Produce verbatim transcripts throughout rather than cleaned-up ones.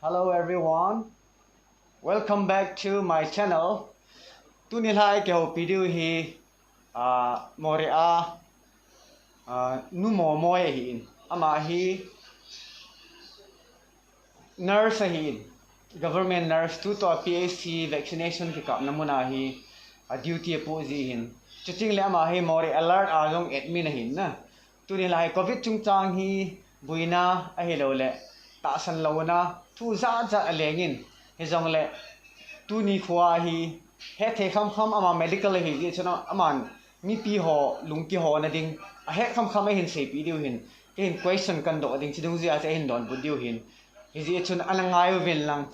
Hello everyone, welcome back to my channel. Tuni lai kihoupi diu hi, ah, Moreh a, ah, Nu Momoi ahin. Ama hi nurse ahin. Government nurse, tutua P H C vaccination kikapna muna hi, ah, duty apoh ji ahin. Chuting le ama hi Moreh Alert a jong admin ahin na. Tuni lai Covid chungchang hi buina ahilouleh tahsan louna thu jat jat alengin, hijongle tuni khoa hi hethei khamkham ama medical ahi jeh chun aman mipi ho lungkihona ding ahet khamkham ahin seipeh diu ahin, keihin question kadoh ding chidung jeh a chu ahin donbut diu ahin. Hijeh chun ana ngai uvin lang,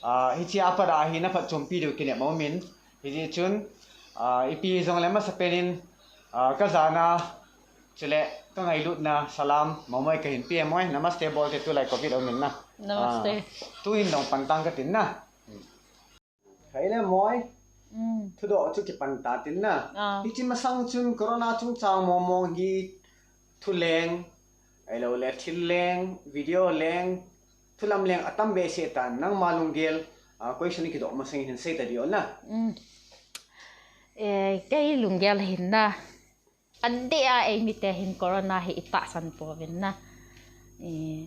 ah, hichea pat a hi na phatchompi diu kinep aumin. Hijeh chun, ah, ipi hijongle masapen in, ah, kajana chule kangailutna salam Momoi kahin pe e Moi. Namaste bol te, tulai Covid aumin na. Namaste. Ah, tuhin dong pan tang katin na. Hei le Moi. Mm. Thudoh chu kipan ta tin na. Ah. Hiche masang chun corona chungchang mong mong hi thu leng, ahilouleh thil leng, video leng, thulam leng atam behseh tan, nangma lunggel, ah, question kidoh masang hin sei ta diu na. Mm. Eh, kei lunggel hin na. Adeh a eimite hin corona hi itahsan pouvin na. Eh,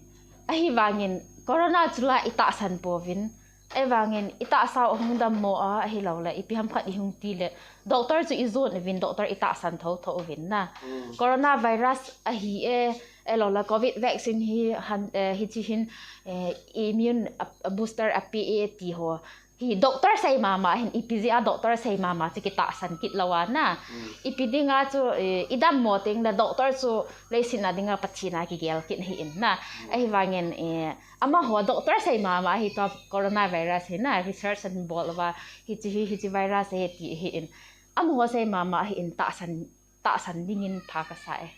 ahivangin corona chula itahsan pouvin. Ahivangin itahsa u ahung dammo a, ahilouleh ipi ham khat ihung ti le doctor chu ijon uvin, doctor itahsan thotho uvin na. Mm. Corona virus ahi e, ahilouleh Covid vaccine hi han, eh, hiche hin, eh, immune, a, a booster ape e ti ho. Hi doctor sei mama hin, ipi jeh a doctor sei mama chu kitahsan kit lou a na. Mm. Ipi dinga chu, eh, idammo teng le doctor chu leiset a dinga Pathen a kigel kit ahin na. Mm. Ahivangin, eh, amaho doctor sei mama hi tua coronavirus hi na, research ahin bol uva, hiche hi, hiche virus ahi ti ahin. Amaho sei mama ahin tahsan tahsan dingin pha kasa e.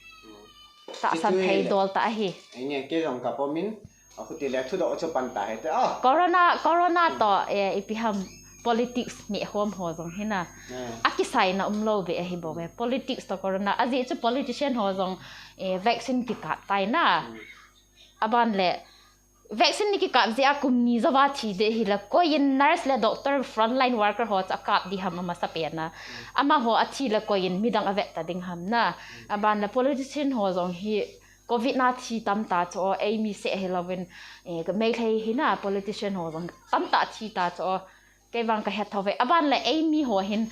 Tahsan thei dol tah ahi. Enge, kei jong ka pomin, akhuti le thudoh chu pan ta hite. Ah. Corona, corona toh, eh, ipi ham politics mi hom ho jong hi na. Eh. Akisaina umlou be ahi bou ve. Politics toh corona, ajeh chu politician ho jong, eh, vaccine kikap tai na. Hmm. Aban le, vaccine nei kikap jeh a kum ni jouva thi ding ahile, koiyin nurse le doctor frontline worker ho chu akap ding ham amasapen a. Amaho athi le koiyin midang avet ta ding ham na. Aban le politician ho jong hi Covid na thi tamtah chu, eimi seh hilouvin, eh, Meitei hi na politician ho jong tamtah thi ta chu. Kei vang kahet thou ve. Aban le eimi ho hin,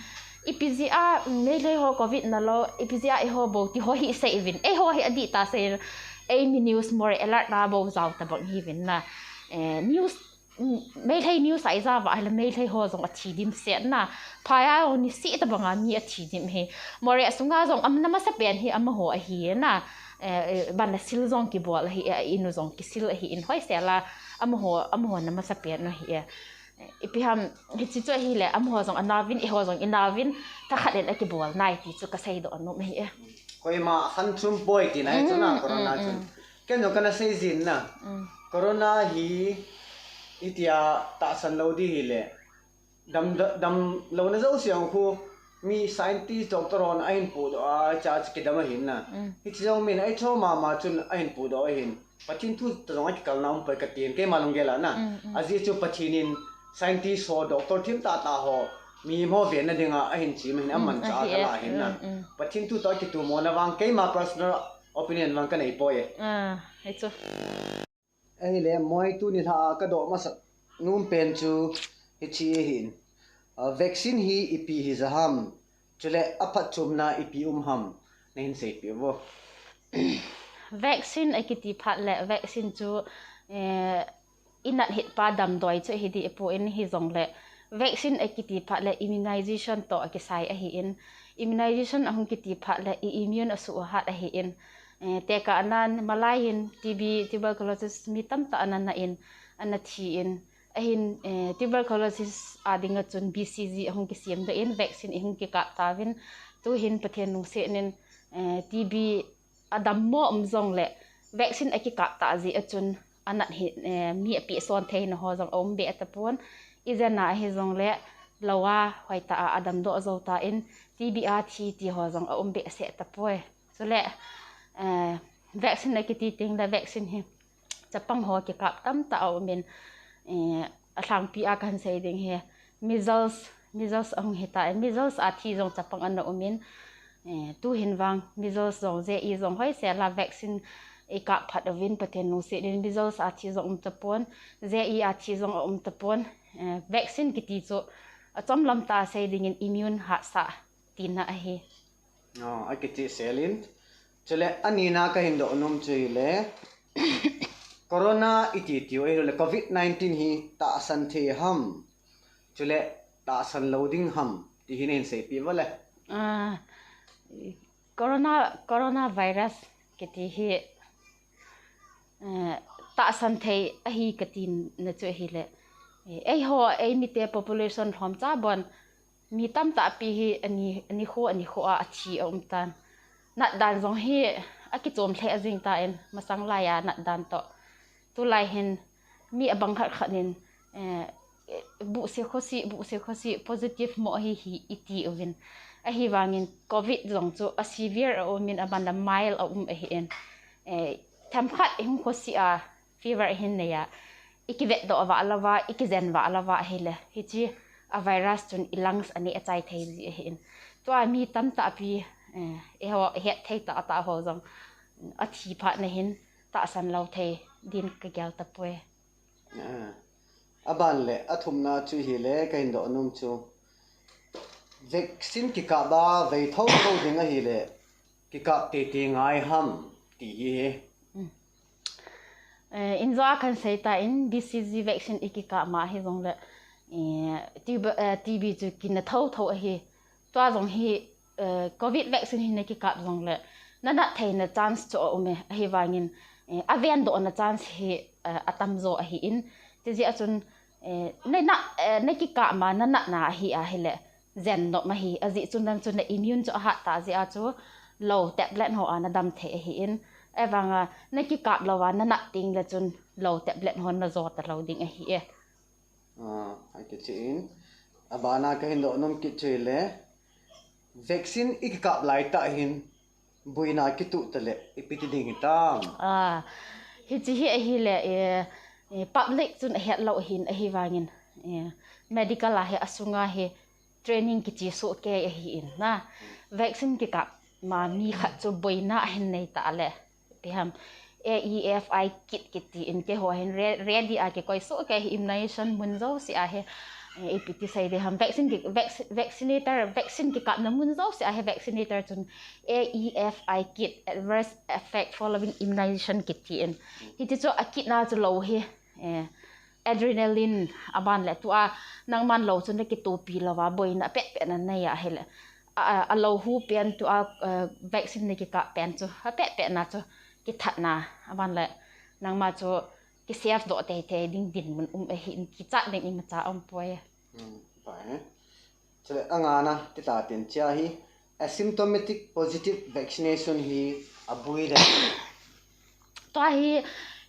ipi jeh a, mm, Meitei ho Covid nalou, ipi jeh a eiho bou ti ho hi sei uvin. Eiho hi adih tah sei, eimi news Moreh Alert na bou jao tabang hiuvin na. Eh, news, mm, Meitei news a ijao uva ahile Meitei ho jong athi dimset na. Phai a jong niseh tabang a mi athi dim hi. Moreh sunga jong am, namasapen hi amaho ahi na. Eh, eh, ban le sil jong kibol ahi, eh, inu jong kisil ahin hoisel a. Amaho, amaho namasapen ahi, eh. Ipi ham, hiche chu ahile, amaho jong anauvin, eiho jong inauvin, thakhat in akibol nai ti chu kasei doh nom ahi e. Koima khan chum poi tina hi chu na, mm, corona, mm, chun. Mm. Ken jong kana sei jin na. Mm. Corona hi, itia tahsan lou ding hile. Dam, dam, dam louna jouse khu, mi scientist, doctor hon ahin pudoh a, cha chu kidam ahin na. Mm. Hiche jong min eiho mama chun ahin pudoh ahin. Pathen thu toh jong akikalna um poi katin, keima lunggel a na. Mm, mm. Ajeh chu Pathen in scientist ho, doctor thim tah tah ho, mihem ho venna dinga ahin chim ahin, mm, amanchah a ahi e, kala ahin na. Mm, mm. Pathen thu toh akitomona vang, keima personal opinion vang kanei poi e. Ah, hichu. Ahile, Moi, tuni lha a kadoh masat nom pen chu hiche ahin. Ah, vaccine hi ipi hija ham. Chule aphatchomna ipi um ham, nahin seipeh uvo. Vaccine akiti phat le, vaccine chu, eh, inat hit pa damdoi chu ahi deh poi, hijongle vaccine akiti phat le immunization toh akisai ahin, immunization ahung kiti phat le i immune asuhat ahin, eh, tekah nan malai hin T B, tuberculosis mi tamtah ana na in, ana thi in, ahin, eh, tuberculosis a dinga chun B C G ahung kisem doh in, vaccine ihung kikap tauvin, tuhin Pathen lungset in, eh, T B adammo um jongle, vaccine akikap tah jeh a chun, anat hi, eh, mi apeh son theina ho jong aum be tapon, ijat a hijongle, lou a hoitah a adamdoh jou tan, T B a thi ti ho jong aum behseh tapoi. Chule, eh, vaccine akiti teng le vaccine hi, chapang ho kikap tamtah aumin, Eh, alhangpi a kahin sei ding hi, measles, measles ahung hita, measles a thi jong chapang ana umin, eh, tuhin vang measles jong, J E jong hoisel a vaccine ikap phat uvin Pathen lungset in measles a thi jong um tapon, J E a thi jong aum tapon, eh, vaccine kiti chu achomlam tah a sei dingin immune hahsat tina ahi. Oh, akichehsel in. Chule anina kahin doh nom chu hile, corona iti tiu ahile, covid nineteen hi tahsan thei ham? Chule tahsan lou ding ham? Ti hi nahin seipeh vo le. Ah, corona, coronavirus kiti hi, eh, tahsan thei ahi katina chu ahile, eh, eiho, eimite population lhomcha bon, mi tamtah pi hi ani, ani kho, ani kho a athi aum tan. Natdan jong hi akichom lheh jing tan, masang laiya natdan toh. Tulai hin mi abang khat khat in, eh, buhse khosih, buhse khosih, positive mo hi hi iti uvin. Ahivangin covid jong chu a severe aumin, aban le mild aum ahin. Eh, themkhat ihung khosih a, fever ihin nei a, ikivetdoh vah louva, ikijen vah louva ahile, hiche a virus chun i lungs a neh achai thei ji ahin. Tua mi tamtah pi, eh, eiho, ihet thei tahtah ho jong athi phat na hin tahsan lou thei din kagel tapoi. Ah. Aban le athumna chu hile, kahin doh nom chu, vaccine kikap a vei thotho ding ahile, kikap teitei ngai ham ti hi hi. Mm. Eh, injo a kahin sei tan, B C G vaccine ikikap ma hijongle, eh, T B, eh, T B chu kina thotho ahi. Tua jong hi, eh, covid vaccine hi nakikap jongle, nanat theina chance chu aume, ahivangin, eh, avendohna chance hi, eh, atamjo ahin. Tijeh a chun, eh, nana, eh, nakikap ma nanatna ahi ahile, jen nom ahi, ajeh chu nang chu na immune chu ahat tah jeh a chu, lou tablet ho a nadam thei ahin. Ahivanga nakikap louva nanat tengle chun, lou tablet ho najo talou ding ahi e. Ah, akicheh in. Abana kahin doh nom kit chu hile, vaccine ikikap laitah hin, boina kituh tale, ipi ti ding hitam? Ah, hiche hi ahile, eh, eh, public chun ahet lou ahin, ahivangin, eh, medical a hi asunga hi training kiche soh kei ahin na. Vaccine kikap ma mi khat chu boina ahin nei tale, ipi ham, A E F I kit kiti in keiho hin re-, ready a kikoi soh kei hi, immunization mun jouse a hi, eh, ipi ti sei ding ham, vaccine ki, vac-, vaccinator, vaccine kikapna mun jouse a hi vaccinator chun A E F I kit, adverse effect following immunization kiti in. Hiti chu akitna chu lou hi, eh, adrenaline, aban le tua nangman lou chu nakitopi louva, boina petpet nanei ahile, a, a, alou hu pen tua, eh, vaccine nakikap pen chu, apetpet na chu kithatna, aban le nangma chu kisave doh teitei ding dinmun um ahin, kichat ding imacha aumpoi. Hmm, pai. Chule angana, tita tin chia hi, asymptomatic positive vaccination hi aboi le. Tua hi,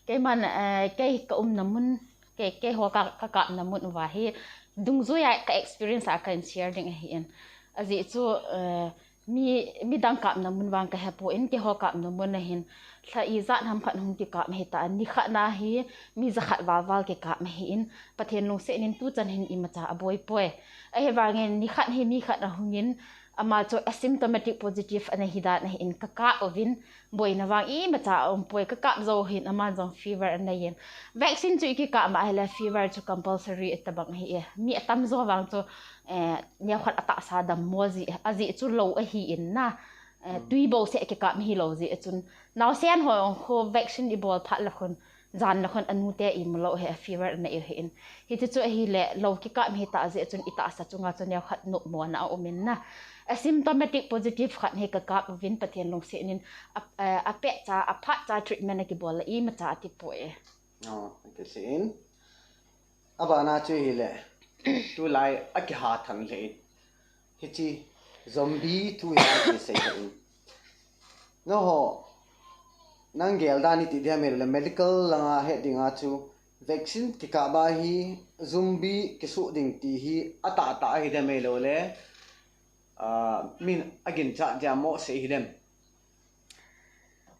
keiman, eh, kei kaumna mun, kei, keiho ka, kakapna mun uva hi, dungjuia ka experience a kahin share ding ahin. Ajeh chu, eh, mi, midang kapna mun vang kahepon, keiho kapna mun ahin, lha ijat ham khat hung kikap hitah, nikhat na hi, mi jakhat valval kikap ahin, Pathen lungset in tuchan hin imacha aboipoi. Ahivangin, nikhat hi mi khat ahungin, ama chu asymptomatic positive ana hidan ahin, kakap uvin, boina vang imacha aumpoi, kakap jou hin, aman jong fever aneiyin. Vaccine chu ikikap ma ahile, fever chu compulsory itobang ahi e. Mi atamjo vang chu, eh, neokhat atahsa dammo ji, ajeh chu lou ahin na, eh, tui bouseh kikap hilou jeh chun, naosen ho jong khu vaccine ibol phat le khun, jan le khun anute imu lou hi, fever anei u ahin. Hiti chu ahile, lou kikap hitah jeh chun itahsa chunga chu neokhat nopmona aumin na. Asymptomatic positive khat hi kakap uvin Pathen lungset in a, a, apetcha, aphatcha treatment akibol le imacha atipoi. Oh, akicheh in. Abana chu hile, tulai akiha than lheh in. Hiche zombie thu hi kisei lheh in. Nangho, nang gel dan iti diham ahile, medical langa het dinga chu vaccine kikap a hi zombie kisuh ding ti hi atahtah ahi dem ahiloule, ah, min aginchat dia mo sei hidem?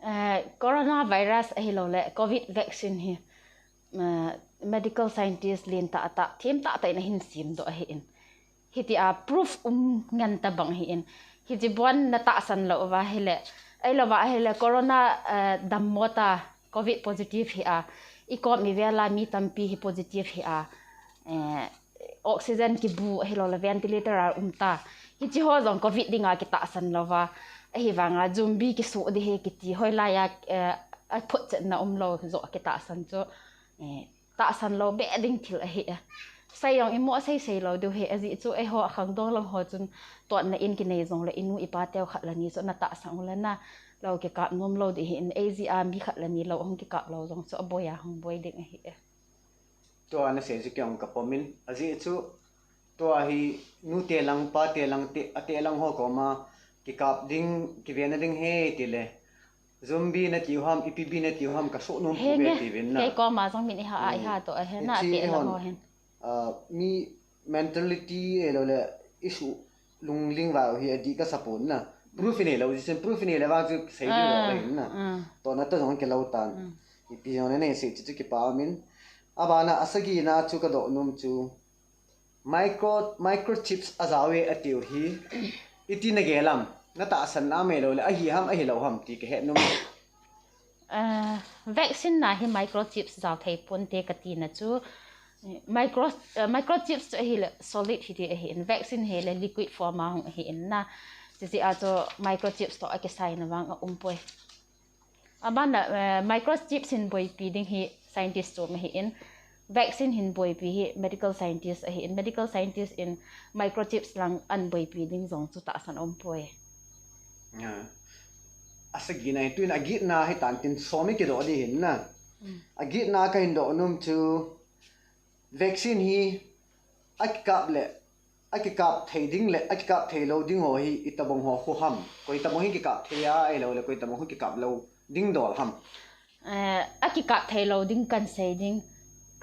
Eh, coronavirus ahiloule covid vaccine hi eh, medical scientist lentah tah, themtah tah in ahin semdoh ahin. Hitia proof um ngen tabang ahin. Hiche bon natahsan lou uva ahile, ahilouva ahile corona, eh, dammo ta, covid positive hi a, ikom ivela mi tampi hi positive hi a, eh, oxygen kibu ahilouleh ventilator a um ta. Hiche ho jong covid dinga kitahsan louva. Ahivanga zombie kisoh ding ahi kiti hoilaiya, eh, aphotchetna umlou joh kitahsan chu, eh, tahsan lou beh ding thil ahi e. Sei jong imo sei sei lou diu ahi, ajeh chu eiho akhangdong lang ho chun totna in kinei jongle inu ipa teu khat le ni chu natahsan ule na, lou kikap nom lou ding ahin, eijeh a mi khat le ni lou hung kikap lou jong chu aboi a hung boi ding ahi e. Tua nasei chu kei jong kapomin, ajeh chu tua hi nute lang, pate lang, te, ate lang ho koma kikap ding, kivena ding ahi tile, zombie natiu ham, ipi bi natiu ham, kasoh nom pouve tiuvin na. Kei koma jong min iha a, iha to ahi na, ate lang ho hin. Ah, mi mentality ahilouleh isuh lungling vah u hi adih kasapon na. Proof inei lou jeh chun, proof inei le vang chu sei ding lou ahin na. Totna toh jong kilou tan. Ipi jong le nei sei chu, chu kipa umin. Abana asagina chu kadoh nom chu, micro, microchips ajao e atiu hi, iti nagel am, natahsan am ahilouleh ahi ham ahilou ham ti kahet nom. Vaccine na hi microchips jao thei ponte katina chu, micro, microchips chu ahile solid hiti ahin, vaccine hile liquid form a hung ahin na. Chujeh a chu microchips toh akisaina vang aumpoi. Abana, microchips hin boipi ding hi scientist chom ahin, vaccine hin boipi hi medical scientist ahin, medical scientist in microchips lang an boipi ding jong chu tahsan aumpoi. Asagina hi tuin agitna hitan tin som ikidoh ding ahin na. Agitna kahin doh nom chu, vaccine hi akikap le, akikap thei ding le akikap thei lou ding ho hi itobang ho khu ham? Koi tobang hi kikap thei a, ahilouleh koi tobang khu kikap lou ding dol ham? Akikap thei lou ding kahin sei ding.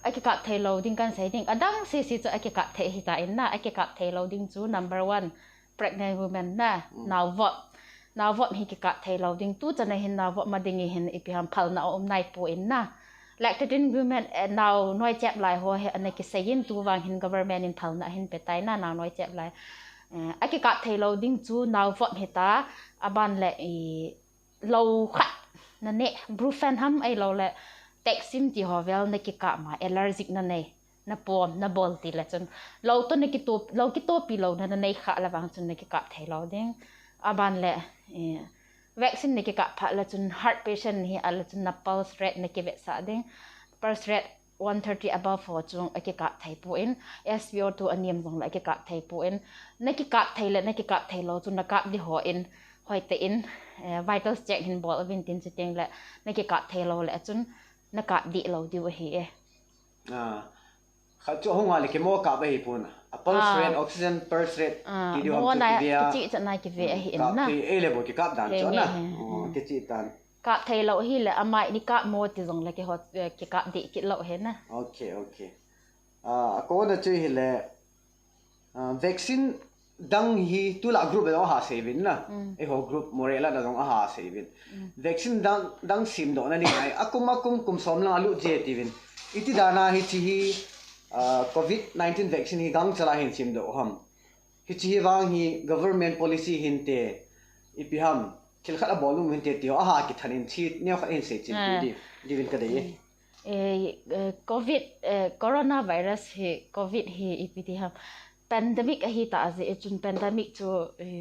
Akikap thei lou ding kahin sei ding. Adang sese chu akikap thei ahitan na, akikap thei lou ding chu number one, pregnant women na, naovop. Naovop hi kikap thei lou ding, tuchan a hin naovop ma ding hi hin ipi ham phalna aum naipon na. Lactating women, nao noichep lai ho hi ana kisei in, tuvang hin government in phalna ahin petai na, nao noichep lai. Akikap thei lou ding chu naovop hita, aban le lou khat naneh, Brufen ham ahilouleh Taksim ti ho vel nakikap ma, allergic nanei, napom, nabol tile chun, lou toh nakito, lou kitopi louna nanei khah le vang chun nakikap thei lou ding. Aban le vaccine nakikap phat le chun heart patient hi a le chun na pulse rate nakivetsah ding. Pulse rate one thirty above ho chu akikap thei pon, S P O two anem jongle akikap thei pon. Nakikap thei le nakikap thei lou chu nakap ding ho in, hoitah in vital check hin bol uvin tin, chutengle nakikap thei lou le chun nakap deh lou diu ahi e. Khat chu ahung a le kimo kap ahipon a, pulse rate, oxygen pulse rate ti diu ham chu kive a, kicheh chan a kive ahi in na. Kap thei le bou kikap dan chu na, kicheh tan. Kap thei lou hile amai ni kap mo ti jongle kihot, kikap deh kit lou ahi na. Akona chu hile, vaccine dang hi tulai group a jong aha seiyuvin na. Eiho group Moreh lah a jong aha seiyuvin. Vaccine dang, dang semdohna ni ngai, akum akum kum som lang alut je tiuvin. Iti dan a hiche hi covid nineteen vaccine hi gangchal a hin semdoh u ham? Hiche hi vang hi government policy hinte, ipi ham, thil khat abol um hinte ti ho aha kithan in, chu neokhat hin seichin peh diuvin kadei e. Covid, coronavirus hi, covid hi ipi ti ham, pandemic ahitah jeh chun, pandemic chu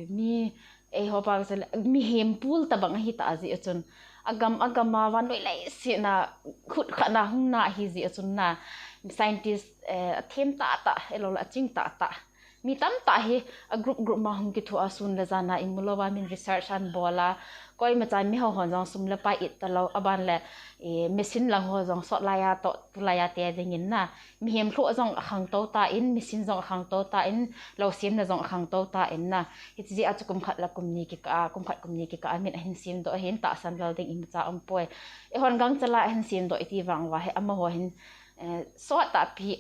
mi, eiho pao sele mihem pul tobang ahitah jeh chun, agam agam a vannoi leiset a khut khat na hung na ahi jeh chun na, scientist athem tahtah, ahiloule aching tahtah, mi tamtah hi a group group ma hung kithoa, sun le jan a imu louva min research ahin bol a, koimachan mihao hon jong sum le pai it talou, aban le machine lang ho jong sot laiya toh tulaiya te dingin na, mihem lhoh jong akhangtou tan, machine jong akhangtou tan, lou semna jong akhangtou tan na. Hiche jeh a chu kum khat le kum ni kikah a, kum khat kum ni kikah a min ahin semdoh ahin, tahsan vel ding imacha umpoi. Eihon gangchal a ahin semdoh iti vang uva hi amaho hin sot tahpi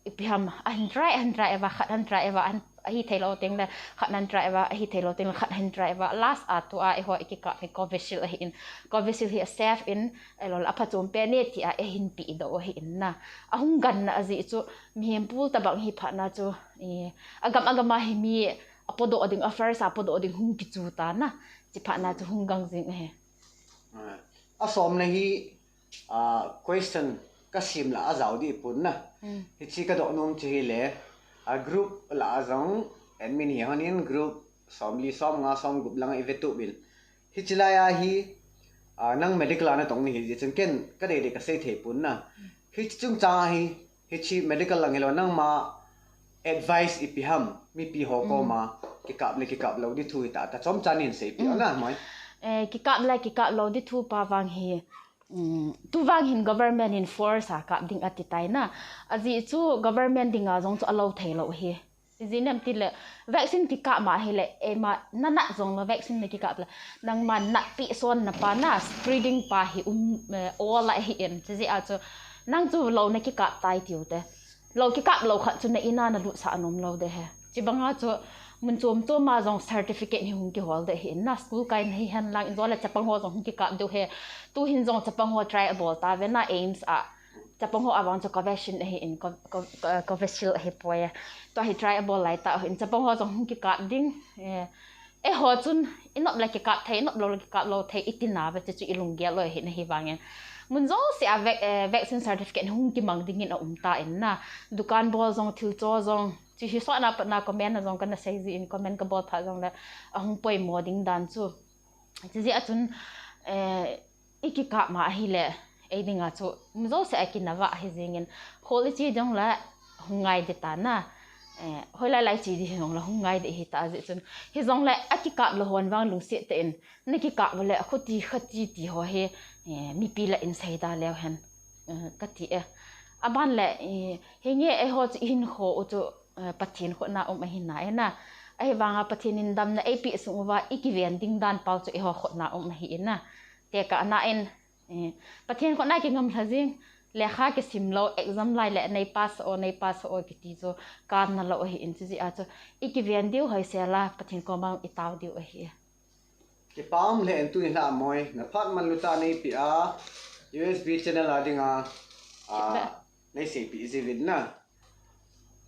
ipi ham, ahin try, ahin try uva, khat ahin try uva, ahin, ahi thei lou teng le khat ahin try uva, ahi thei lou teng le khat ahin try uva, last a tua eiho ikikap hi Covishield ahin, Covishield hi a safe in, ahilou le aphachom pen e tia eihin pedoh u ahin na. Ahung ganna ajeh chu, mihem pul tobang hi phatna chu, i, agam agam a hi mi apodoh ding, a first a apodoh ding hung kichu tan a, chi phatna chu hung gang jing ahi. Ah, asomna hi, ah, question kasem la ajao dih pon na. Hmm. Hiche kadoh nom chu hile, a group la a jong admin hi hon in group somli, somnga, somgup lang a ive tup in. Hiche lai a hi, ah, nang medical a natong nahi jeh chun ken kadei dei kasei thei pon na. Hiche chungchang a hi, hiche medical lang hilou nangma advice ipi ham, mipi ho koma, kikap le kikap lou ding thu hita, tachom chan in seipeh o na, moi. Eh, kikap le kikap lou ding thu pa vang hi, um, tu vang hin government in force a kap ding ati tai na. Ajeh chu government dinga jong chu alou thei lou hi. Ijeh inem itile, vaccine kikap ma hile, eima nanat jong lou vaccine nakikap le, nangma natpi son na pa na, spreading pa hi um, eh, o la hi in. Chijeh a chu, nang chu lou nakikap tai tiu te. Lou kikap lou khat chu na in a nalutsah nom lou ding ahi. Chibang a chu mun chom chom a jong certificate hi hung kihol ding ahi in na, school kai nahi hen lang in jong le chapang ho jong hung kikap diu ahi. Tu hin jong chapang ho try abol tauve na AIIMS a. Chapang ho a vang chu Covaxin ahi in, Co-, Co-, Co-, Covishield ahi poi. Tua hi try abol lai tau ahi in chapang ho jong hung kikap ding. Eh, eiho chun, inop le kikap thei, inop lou le kikap lou thei, iti nauve, chuchu ilunggel lou ahi na hivang in. Mun jouse a vac-, eh, vaccine certificate hung kimang ding in aum tan na. Dukan bol jong, thil cho jong, chu hi sot na pat na comment a jong kana sei jin, comment kabol phat jong le, ahung poimo ding dan chu. Chijeh a chun, eh, ikikap ma ahile, ei dinga chu, mun jouse a kinah va ahi jing in, khol iche jong le, hung ngai ding tan na, eh, hoilai lai che ding jong le, hung ngai ding ahi ta jeh chun, hijong le, akikap lou hon vang lungset tah in, nakikap le, khuti khati ti ho hi, eh, mipi la in sei da leu hen, eh, kati e. Aban le, eh, hinge eiho chu ihinkho u chu, eh, Pathen khut na um ahi na e na. Ahivang a Pathen in damna eipeh sung uva, ikiven ding dan pau chu eiho khut na um ahi in na. Tekah na in, eh, Pathen khut na kingam lha jing, lekha kisim lou, exam lai le nei pass o, nei pass o kiti chu, kam na lou ahi in chijeh a chu, ikiven diu hoisel a, Pathen koma itao diu ahi. Kipa um lheh in tuni hin la moi, na phat manlu tah neipeh a, U S B channel a dinga, a, nei seipeh jiuvin na.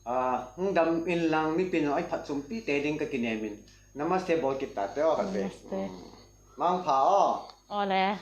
A, hung dam in lang mipi nung a iphatchompi tei ding kakinem in. Namaste bol kit ta te o khat ve. Namaste. Hmm. Mangpha o. Ole.